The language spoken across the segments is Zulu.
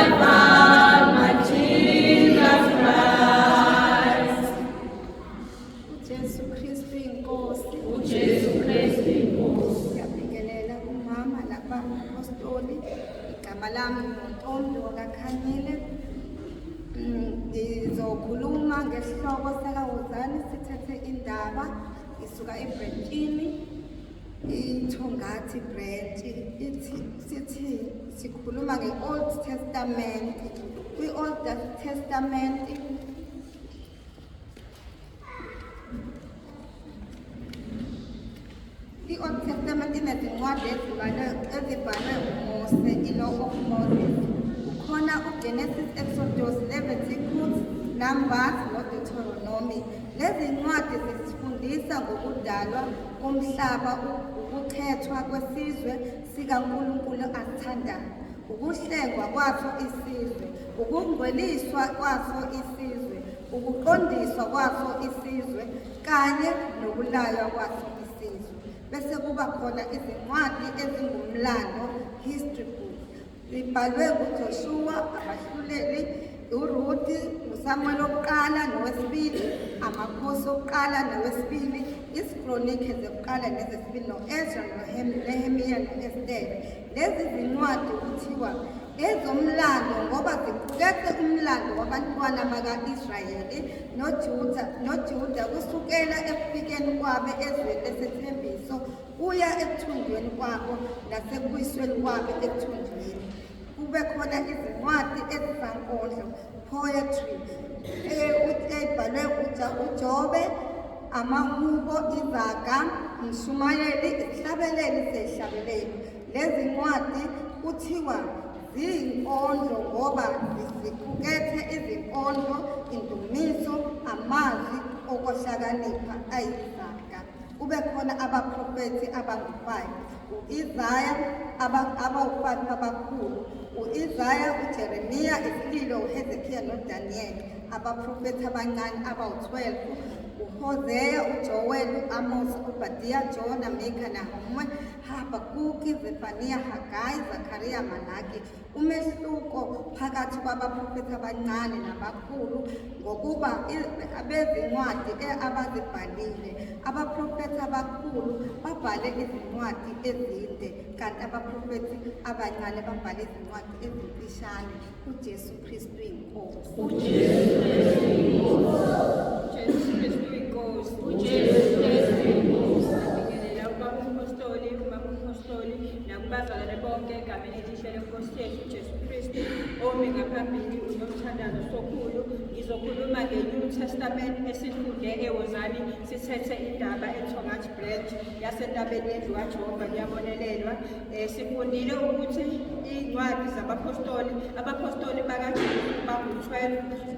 I found my Jesus Christ. UJesu Kristu inkosi. UJesu Kristu inkosi. Ngiyabingelela kumama nakubapostoli. Igama lami nguNtombi wakaKhanyile. Ngizokhuluma ngesihloko sakaWozani sithethe indaba isuka ebrentshini iThongathi branch ithi sithi sikhuluma nge-Old Testament. Kwi-Old Testament I-Old Testament inezincwadi ezibhalwe ezibhalwe uMose, i-Law of Moses. Kukhona uGenesis, Exodus, Leviticus, Numbers noDeuteronomy. Lezi ncwadi zisifundisa ngokudalwa komhlaba, ukukhethwa kwesizwe sikaNkulunkulu asithandayo, ukuhlengwa kwaso isizwe, ukungcweliswa kwaso isizwe, ukuqondiswa kwaso isizwe, kanye nokulaywa kwaso isizwe. Bese kuba khona izincwadi ezingumlando, history book, zibhalwe nguJoshuwa, abahluleli, uRuthi, uSamuel wokuqala nowesibili, amakhosi okuqala nowesibili, iziKronike zokuqala nezesibili, no-Ezra noNehemiya no-Esteri. Lezi zincwadi kuthiwa ezomlando ngoba ziqukethe umlando wabantwana baka-Israyeli noJuda noJuda kusukela ekufikeni kwabo ezweni lesethembiso kuya ekuthunjweni kwabo nasekubuyisweni kwabo ekuthunjweni. Kube khona izincwadi ezisankondlo, poetry, ebhalwe uJobe, amahubo, izaga, umshumayeli, isihlabeleli sezihlabelelo. Lezi ncwadi kuthiwa ziyinkondlo ngoba ziqukethe izinkondlo, indumiso, amazwi okohlakanipha ayizaga. Kube khona abaprofethi abangu-5, u-Isaya, abawu-5 abakhulu, u-Isaya, uJeremiya, isililo, uHezekiya noDaniyeli. Abaprofethi abancane abawu-12, uHoseya, uJoweli, u-Amos, Obadiya, Jona, Mika, Nahume, Habakuki, Zefaniya, Hagayi, Zakariya, Malaki. Umehluko phakathi kwabaprofethi abancane nabakhulu ngokuba abezincwadi abazibhalile. Abaprofethi abakhulu babhale izincwadi ezinde, kanti abaprofethi abancane babhale izincwadi ezimfishane. UJesu Kristu inkosi. UJesu Kristu inkosi. Jesu Kristu inkosi. UJesu Kristu inkosi. Ngibingelela ubaba umpostoli, umama umpostoli, nakubazalwane bonke egameni elihle lenkosi yethu uJesu Kristu. Omi ngaphambili unomthandazo sokhulu. Ngizokhuluma nge-New Testament esifunde eWozani sithethe indaba eThongathi Branch yasentabeni yendlu kaJehova kuyabonelelwa. Sifundile ukuthi iy'ncwadi zabapostoli, abapostoli bakaJesu bangu-12,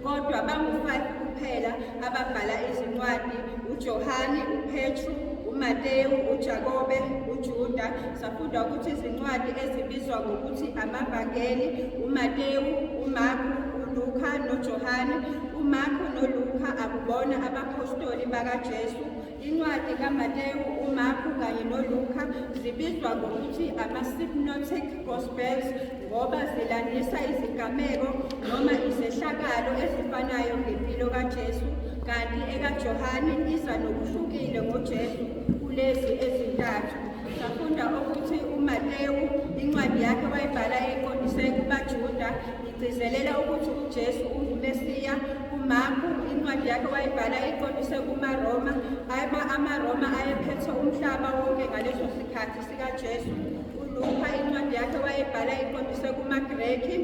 kodwa bangu-5 kuphela ababhala izincwadi, uJohane, uPetru, uMateyu, uJakobe, uJuda. Safunda ukuthi izincwadi ezibizwa ngokuthi amavangeli, uMateyu, uMarku, uLuka noJohane. UMarku noLuka akubona abapostoli bakaJesu. Incwadi kaMateyu, uMarku kanye noLuka zibizwa ngokuthi ama-Synoptic Gospels ngoba zilandisa izigameko noma izehlakalo ezifanayo ngempilo kaJesu, kanti ekaJohane iza nokuhlukile ngoJesu kulezi ezintathu. Safunda ukuthi uMateyu incwadi yakhe wayibhala eqondise kubaJuda, igcizelela ukuthi uJesu unguMesiya. UMarku incwadi yakhe wayibhala eqondise kumaRoma, amaRoma ayephethe umhlaba wonke ngaleso sikhathi sikaJesu. ULuka incwadi yakhe wayibhala eqondise kumaGreki.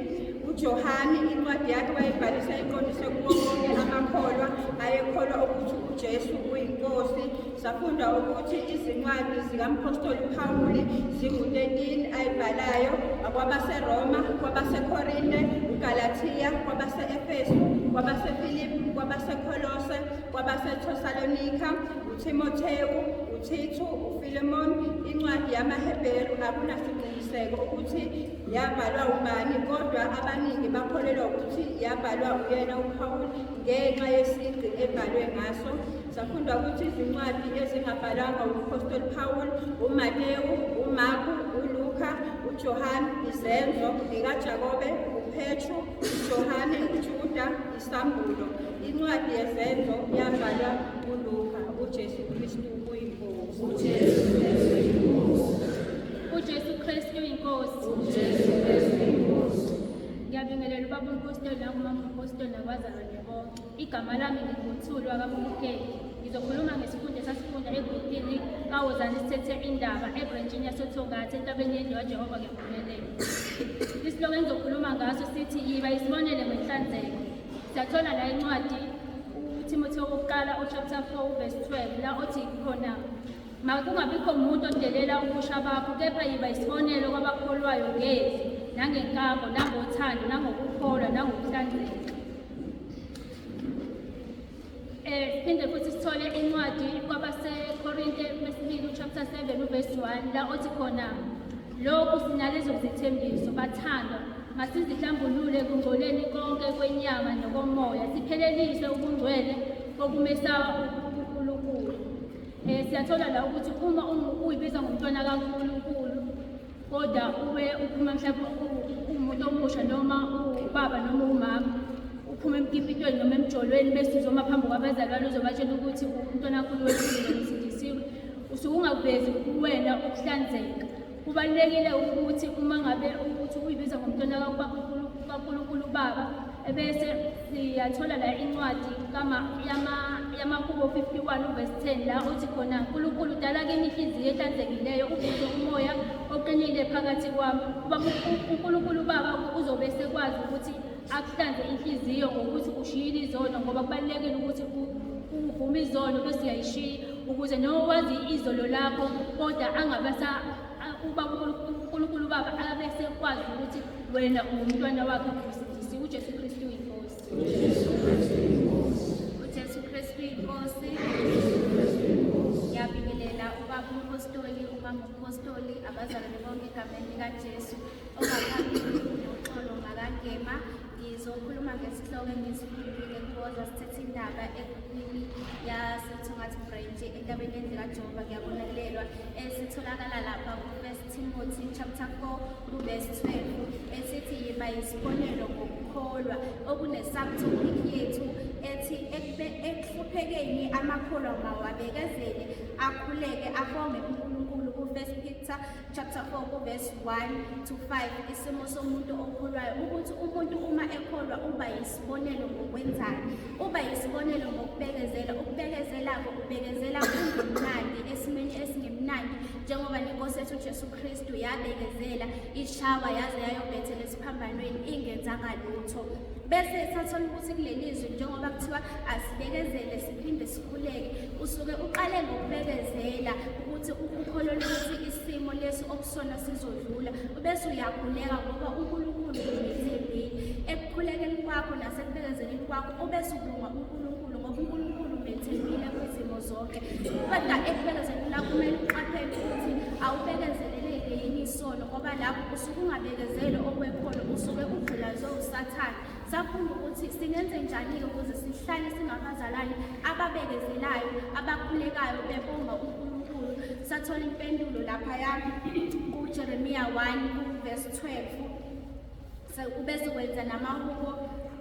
UJohane incwadi yakhe wayibhalisa eqondise kuwo wonke amakholwa ayekholwa ukuthi uJesu uyinkosi. Safunda ukuthi izincwadi zikaMphostoli Pawuli zingu-13 ayibhalayo kwabaseRoma, kwabaseKorinte, uGalathiya, kwabase-Efesu, kwabaseFilipi, kwabaseKolose, kwabaseThesalonika, uThimothewu, uThithu, uFilemon. Incwadi yamaHebheru akunasiqiniseko ukuthi yabhalwa ubani, kodwa abaningi bakholelwa ukuthi yabhalwa uyena uPawuli ngenxa yesigqi ebhalwe ngaso. Safunda ukuthi izincwadi ezingabhalwanga umphostoli Paul, uMatewu, uMarku, uLuka, uJohane, iZenzo, ekaJakobe, uPetru, Isambulo. Incwadi yeZenzo yabhalwa uLuka. UJesu Kristu uyinkosi. UJesu Kristu inkosi. UJesu Kristu inkosi. UJesu Kristu inkosi. Ngiyabingelela ubaba umpostoli nakumama umpostoli nabazalwane bonke. Igama lami nginguThulu wakaMkhokeli. Ngizokhuluma ngesifundo esasifunda egrupini kaWozani Sithethe Indaba ebrentshini yasoThongathi entabeni yendlu kaJehova ngempumelelo. Isihloko engizokhuluma ngaso sithi yiba isibonelo ngenhlanzeko. Siyathola la incwadi uThimotheo wokuqala uchapter 4 verse 12 la othi khona makungabikho muntu odelela ubusha bakho, kepha yiba isibonelo kwabakholwayo ngezwi nangenkambo nangothando nangokukholwa nangokuhlanzeka. Siphinde futhi sithole incwadi kwabaseKorinte besibili chapter 7 uverse 1 la othi khona lokhu sinalezo zithembiso, bathandwa, masizihlambulule ekungcoleni konke kwenyama nokomoya, siphelelise ubungcwele bokumesaba uNkulunkulu. Siyathola la ukuthi uma uyibiza ngomntwana kaNkulunkulu kodwa ube uphuma mhlawumbe umuntu omusha noma ubaba noma umama uphuma emkipitweni noma emjolweni, bese uzoma phambi kwabazalwane uzobatshela ukuthi umntwana kaNkulunkulu wephilile usindisiwe, usuke ungakuvezi kuwena ukuhlanzeka. Kubalulekile ukuthi uma ngabe ukuthi uyibiza ngomntwana kaNkulunkulu Baba, ebese siyathola la incwadi yamaHubo 51 uverse 10 la othi khona uNkulunkulu udala kimi inhliziyo ehlanzekileyo, uvuse umoya oqinile phakathi kwami. Ubaba uNkulunkulu Baba uzobe sekwazi ukuthi akuhlanze inhliziyo ngokuthi ushiyile izono, ngoba kubalulekile ukuthi uvume izono bese uyayishiya ukuze noma wazi izolo lakho kodwa angabasa ubaba uNkulunkulu Baba abe sekwazi ukuthi wena ungumntwana wakhe usindisiwe. UJesu Kristu uyinkosi. UJesu Kristu inkosi. UJesu Kristu inkosi. Ngiyabingelela ubaba umpostoli, umama umpostoli, abazalwane bonke egameni likaJesu. Ongaphambili unoxolo ngakangema. Ngizokhuluma ngesihloko engisifundile kuWoza Sithethe Indaba egrupini yaseThongathi Branch entabeni yendlu kaJehova ngiyabonelelwa, esitholakala lapha ku-1 Timothy chapter 4 kuverse 12 esithi yiba yisibonelo ngokukholwa, okune-subtopic yethu ethi ekuhluphekeni amakholwa mawabekezele, akhuleke, abonge uNkulunkulu ku-1 Peter chapter 4 kuverse 1 to 5. Isimo somuntu okholwayo, ukuthi umuntu uma ekholwa uba yisibonelo ngokwenzani? Uba yisibonelo ngokubekezela. Ukubekezela-ko ubekezela kungemnandi, esimeni esingemnandi, njengoba nenkosi yethu uJesu Kristu yabekezela ishawa yaze yayobhethela esiphambanweni ingenzanga lutho. Bese sathola ukuthi kuleli zwi njengoba kuthiwa asibekezele siphinde sikhuleke, usuke uqale ngokubekezela ukuthi ukholelwa ukuthi isimo lesi okusona sizodlula, bese uyakhuleka ngoba uNkulunkulu umethembile. Ekukhulekeni kwakho nasekubekezeleni kwakho ubese ubonga uNkulunkulu ngoba uNkulunkulu umethembile kwizimo zonke. Kodwa ekubekezeleni lakho kumele uqaphele ukuthi awubekezeleleki yini isono, ngoba lapho usuke ungabekezeli okwekholo, usuke ugqilazwe uSathane. Safunda ukuthi singenze njani-ke ukuze sihlale singabazalwane ababekezelayo, abakhulekayo bebonga uNkulunkulu. Sathola impendulo laphaya kuJeremiya 1 verse 12, ubese wenza namaHubo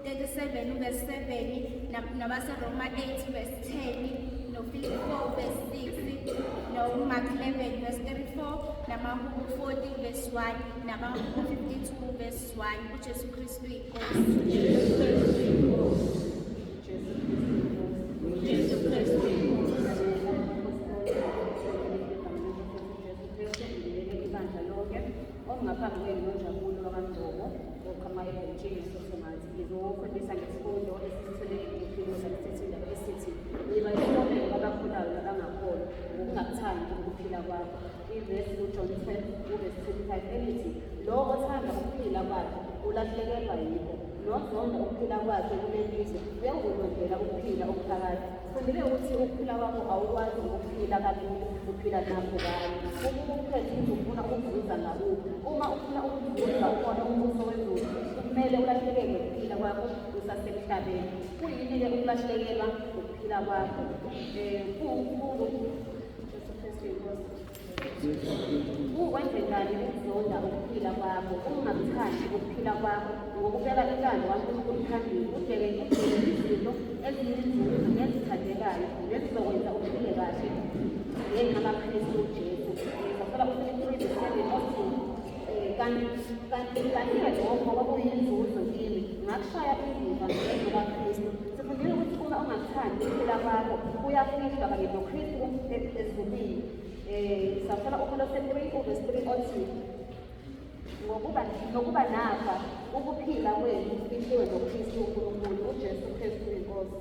37 verse 7, nabaseRoma 8 verse 10, no-54 verse 6, no-Mark 11 verse 34, namaHubo 40 verse 1, namaHubo 52 verse 1. UJesu Kristu inkosi. UJesu Kristu inkosi. UJesu Kristu inkosi. Ibandla lonke okungaphambi kwenu noNjabulo wakaNgcobo oqhamuka ebrentshini yasoThongathi. Ngizofundisa ngesifundo esisithole ebukwini Sithethe Indaba esithi yiba isibonelo kwabakhulayo nabangakholwa ngokungakuthandi ukuphila kwakho. Ivesi kuJohn 12 uvesi 25 elithi lo othanda ukuphila kwakhe ulahlekelwa yikho, nozonda ukuphila kwakhe kuleli zwe uyakulondela ukuphila okuphakade. Fundile ukuthi ukuphila kwakho awukwazi ukuphila kabili, uphila nakho kanye. Ukuba ukhethe ukuthi ufuna ukuzuza ngakuphi. Uma ufuna ukuzuza ukubona umbuso wezulu, kumele ulahlekelwe ukuphila kwakho usasemhlabeni. Kuyini-ke ukulahlekelwa ukuphila kwakho? Jesu Kristu inkosi. Kukwenzenjani ukuzonda ukuphila kwakho, ungakuthandi ukuphila kwakho ngokubeka intando kaNkulunkulu phambili, ubheke ubheke izinto eziyinzuzo nezithandekayo nezizokwenza uphile kahle ngenxa kaKristu uJesu. Sasala uFilipi 3 verse 7 othi kanti-ke lokho kwakuyinzuzo kimi, ngakushaya indiva ngenxa kaKristu. Sifundile ukuthi uma ungakuthandi ukuphila kwakho kuyafihlwa kanye noKristu ezulwini. Sasala uKolose 3 uverse 3 othi ngokuba nokuba nafa ukuphila kwenu kufihliwe noKristu uNkulunkulu uJesu Kristu inkosi.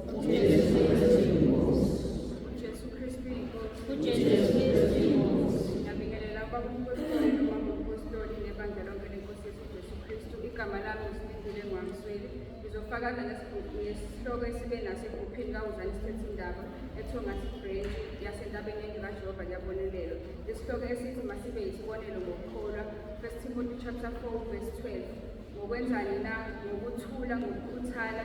uJesu Kristu inkosi. uJesu Kristu inkosi. Ngiyabingelela ubaba umpostoli nomama umpostoli nebandla lonke lenkosi yethu uJesu Kristu. Igama lami uSilindile Ngwamsweli. Ngizofakaza ngesihloko esibe naso eguphini kaWuzani Sithethe Indaba eThongathi Branch yasentabeni yendlu kaJehova kuyabonelelwa. Isihloko esithi masibe yisibonelo ngokukholwa. 1 Timothy chapter 4 verse 12. Ngokwenzani na? Ngokuthula, ngokukhuthala,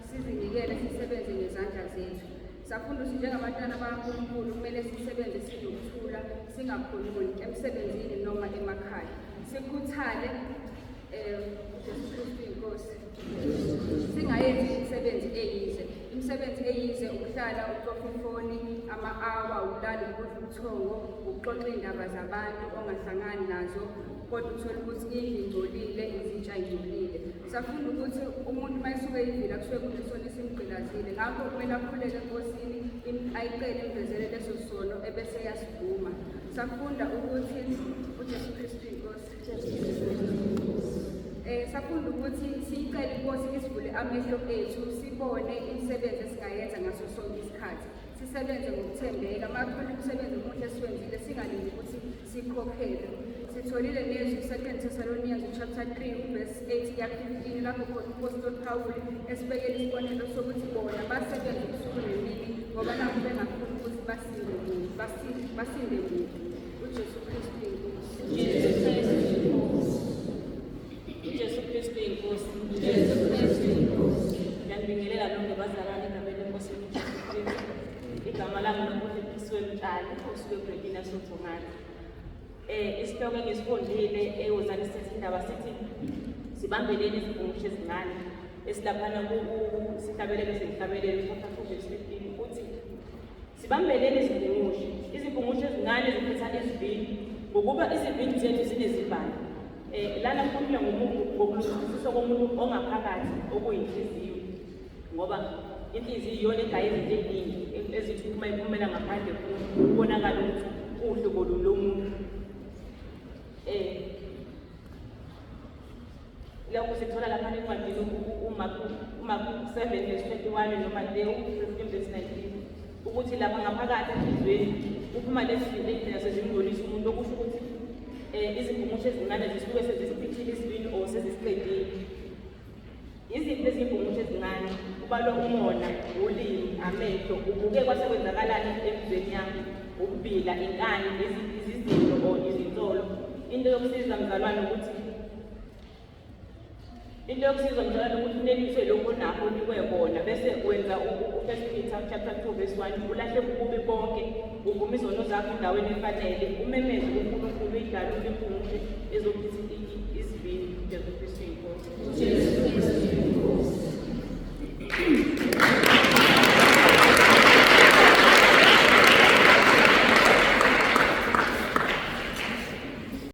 sizinikele sisebenze ngezandla zethu. Safunda ukuthi njengabantwana bakaNkulunkulu kumele sisebenze sinokuthula, singakhononi emsebenzini noma emakhaya. Sikhuthale uJesu Kristu inkosi. Singayenzi imisebenzi eyize. Imisebenzi eyize ukuhlala ucofa ifoni ama-awa, ukulala ukudla ubuthongo, ukuxoxa iy'ndaba zabantu ongahlangani nazo, kodwa uthole ukuthi indlu ingcolile, izitsha ingcolile. Safunda ukuthi umuntu uma esuke eyivila kusuke kunesono esimgqilazile, ngakho kumele akhuleke eNkosini ayicele imvezele leso sono ebese eyasivuma. Safunda ukuthi uJesu Kristu inkosi. Safunda ukuthi siyicele inkosi isivule amehlo ethu sibone imisebenzi esingayenza ngaso sonke isikhathi. Sisebenze ngokuthembeka, uma kukhona umsebenzi omuhle esiwenzile singalindi ukuthi sikhokhelwe. Sitholile nezwi 2 Thessalonians chapter 3 verse 8 kuya 15 lapho khona uMpostoli Pawuli esibekela isibonelo sokuthi bona basebenze ubusuku nemini ngoba nakhu bengafuni ukuthi basinde muntu, basinde muntu. uJesu Kristu inkosi. uJesu Kristu inkosi. uJesu Kristu inkosi. uJesu Kristu inkosi. Ngiyanibingelela nonke bazalwane egameni lenkosi yethu uJesu Kristu. Igama lami nguHlephisiwe Mtshali osuke eBrekini yasoThongathi. Isihloko engisifundile eWozani Sithethe Indaba sithi sibambeleni izimpungushe ezincane esilaphana sihlabelelo sezihlabelelo chapter 2 verse 15 uthi sibambeleni izimpungushe, izimpungushe ezincane ziphetha izivini ngokuba izivini zethu zinezibani. Lana kukhulunywa ngokulungisiswa komuntu ongaphakathi okuyinhliziyo, ngoba inhliziyo iyona egaya izinto ey'ningi ezithi uma iphumela ngaphandle kubonakala ukuthi kuwuhlobo lomuntu. Lokhu sikuthola lapha encwadini uMark 7 verse 21 noMateyu 15 verse 19 ukuthi lapha ngaphakathi enhliziyweni kuphuma lezi zinto ey'gcina sezimngcolisa umuntu, okusho ukuthi izimpungushe ezincane zisuke sezisiphithile isivini or sezisiqedile. Iziphi izimpungushe ezincane? Kubalwa umona, ulimi, amehlo, ubuke kwasekwenzakalani emizweni yakho, ukubila, inkani, izizinto or izinsolo. Into yokusiza mzalwane ukuthi into yokusiza mzalwane ukuthi uneliswe lokhu onakho onikwe kona, bese wenza u-First Peter chapter 2 verse 1 ulahle ububi bonke, uvume izono zakho endaweni efanele, umemeze uNkulunkulu idalule impungushe.